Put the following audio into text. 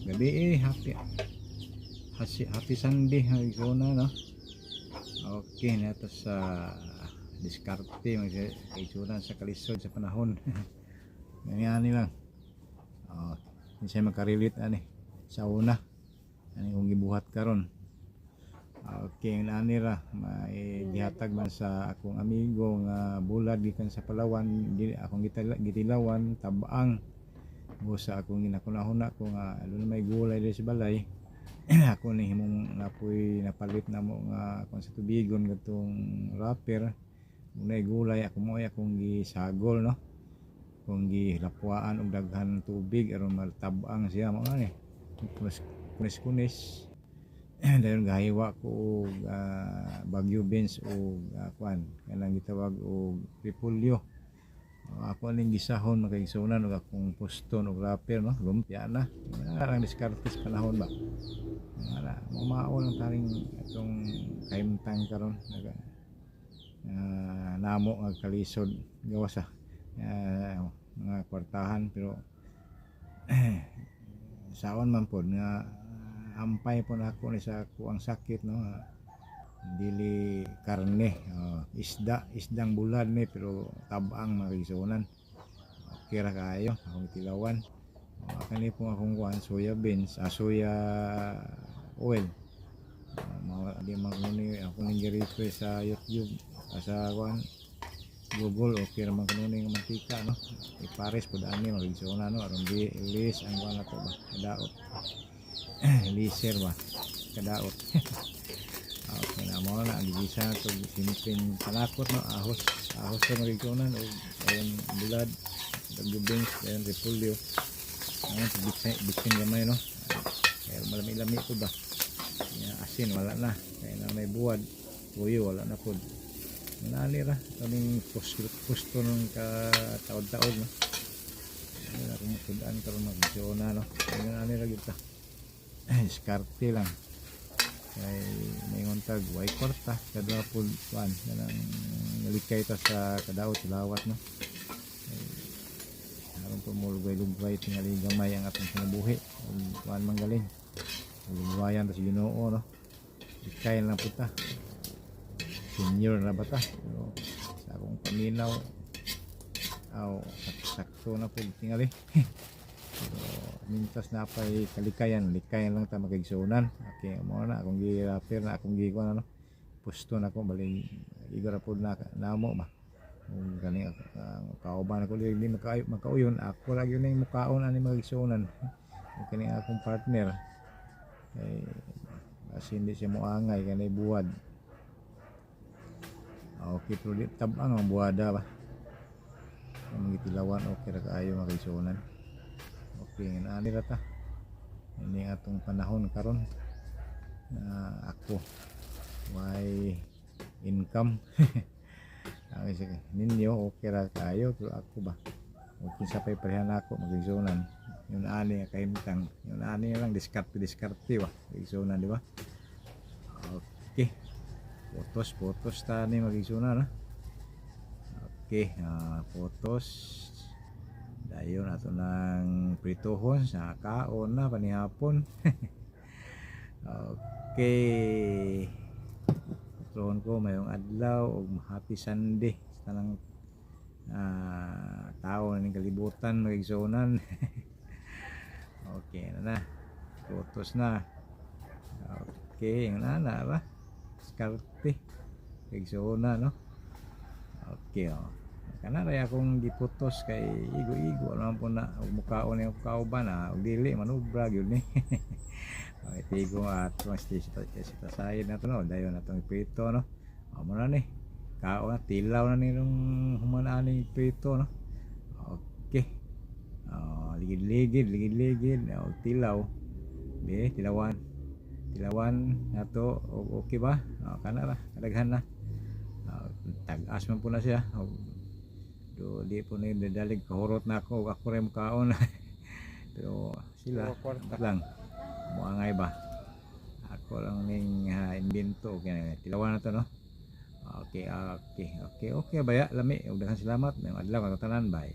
gabi eh. Happy happy, happy Sunday, mga kaigsuonan, no? Okay na to sa diskarte, mga kaigsuonan, sa kalisod sa panahon. Ganyan lang. Oh, siya makarelate ani sa una ani kung gibuhat karon. Okay, ang ani ra may gihatag man sa akong amigo nga bulad gikan sa Palawan, di akong gitilawan tabang busa akong ginakunahuna ko nga aduna may gulay diri sa balay. Ako ni himong napoy napalit na mo nga kung sa tubigon katong wrapper munay gulay ako mo ay akong gisagol, no, kung gilapwaan og daghan tubig aron matab-ang siya. Mao ni kunis kunis kunis. Dayon gahiwa ko og Baguio beans og kuan kanang gitawag og repolyo. Ako aning gisahon, mga kaigsuonan, og akong puston og wrapper, no, lumpia na. Nga lang diskarte sa panahon ba. Nga na mao lang taring atong kahimtang karon naga namo nga kalisod gawas sa mga kwartahan, pero saon man pod nga ampay po na ako ni sa kuang sakit, no. Dili karne, oh, isda, isdang bulad ni pero tabang, mga kaigsuonan. Okay ra kaayo akong tilawan. Oh, kani po akong kuan soya beans, soya oil. Mga di man kuno ni ako ning gi-request sa YouTube, sa kuan Google. Okay ra man kuno ni nga mantika, no. Ipares pud ani, mga kaigsuonan, no, aron di ilis ang kuan nato ba, kadaot, liser ba, kadaot. Okay na mo na ang gigisa na to, simpleng panakot, no, ahos ahos sa mga kaigsuonan og ayon bulad, Baguio beans, ayon repolyo, ayon bitsin bitsin gamay, no, kaya malami-lami po ba. Ya, asin wala na kaya na may buwad, tuyo wala na pod. Nani ra kaming pusto nung ka taod-taod, no. Ano na akong sudan karon mag-isyon, no. Kaya ani ra gyud ta, diskarte lang kay may tag way kwarta kada pod kuan kanang nalikay ta sa kadaot, lawat, no. Kay aron po mo lugay-lugay tingali gamay ang atong kinabuhi ug kuan man galing lugwayan ta sa Ginoo, no. Likay lang pud ta, senior na ba ta, pero sa akong paminaw aw sakto na pud tingali, pero mintas na pa'y kalikayan, likayan lang ta, mga kaigsuonan. Okay, mo na akong gi-wrapper na akong gi kuan ano pusto na ko bali igora pud na namo ba. Kung gani ang kauban ako di makauyon, ako lagi ning mukaon ani, mga kaigsuonan, ug kini akong partner kay kasi hindi siya moangay kanay buwad. Okay, pero di tabang ang buwada ba ang mga tilawan. Okay ra kaayo, mga kaigsuonan. Okay nga ani ra ta ini atong panahon karon na ako way income. Ang sige ninyo okay ra kaayo, pero ako ba o kinsa pa'y parehan nako, mga kaigsuonan, yun ani nga kahimtang, yun ani lang diskarte diskarte ba, kaigsuonan, di ba? Okay, photos photos ta ni, mga kaigsuonan, ha? Okay, photos. Dayon ato ng prituhon sa kaon na panihapon. Okay, Tuon ko mayong adlaw ug happy Sunday sa tanang tao ning kalibutan, mga kaigsuonan. Okay na na. Photos na. Okay, yung nana ba? Diskarte. Kaigsuonan, no? Okay, oh. Kana ray akong giputos kay igo-igo naman po na ug mukaon ni kauban na ug dili manubra gyud ni. Okay, tigo at atong sitasayin na to, no. Dayon atong iprito, no. Amo na ni. Kaon na, tilaw na ni rong human ani prito, no. Okay. Oh, ligid-ligid, ligid-ligid, oh, tilaw. Di, tilawan. Tilawan nato, okay ba? Oh, kana ra, kadaghan na. Tag-as man po na siya. Oh, do di po na dadalig kahurot na ako, ako rin mukaon. Pero sila Kwarta. Lang muangay ba. Ako lang ning invento. Okay na, tilawan na to, no. Okay ba ya, lami ug daghang salamat. Maayong adlaw kanang tanan, bye.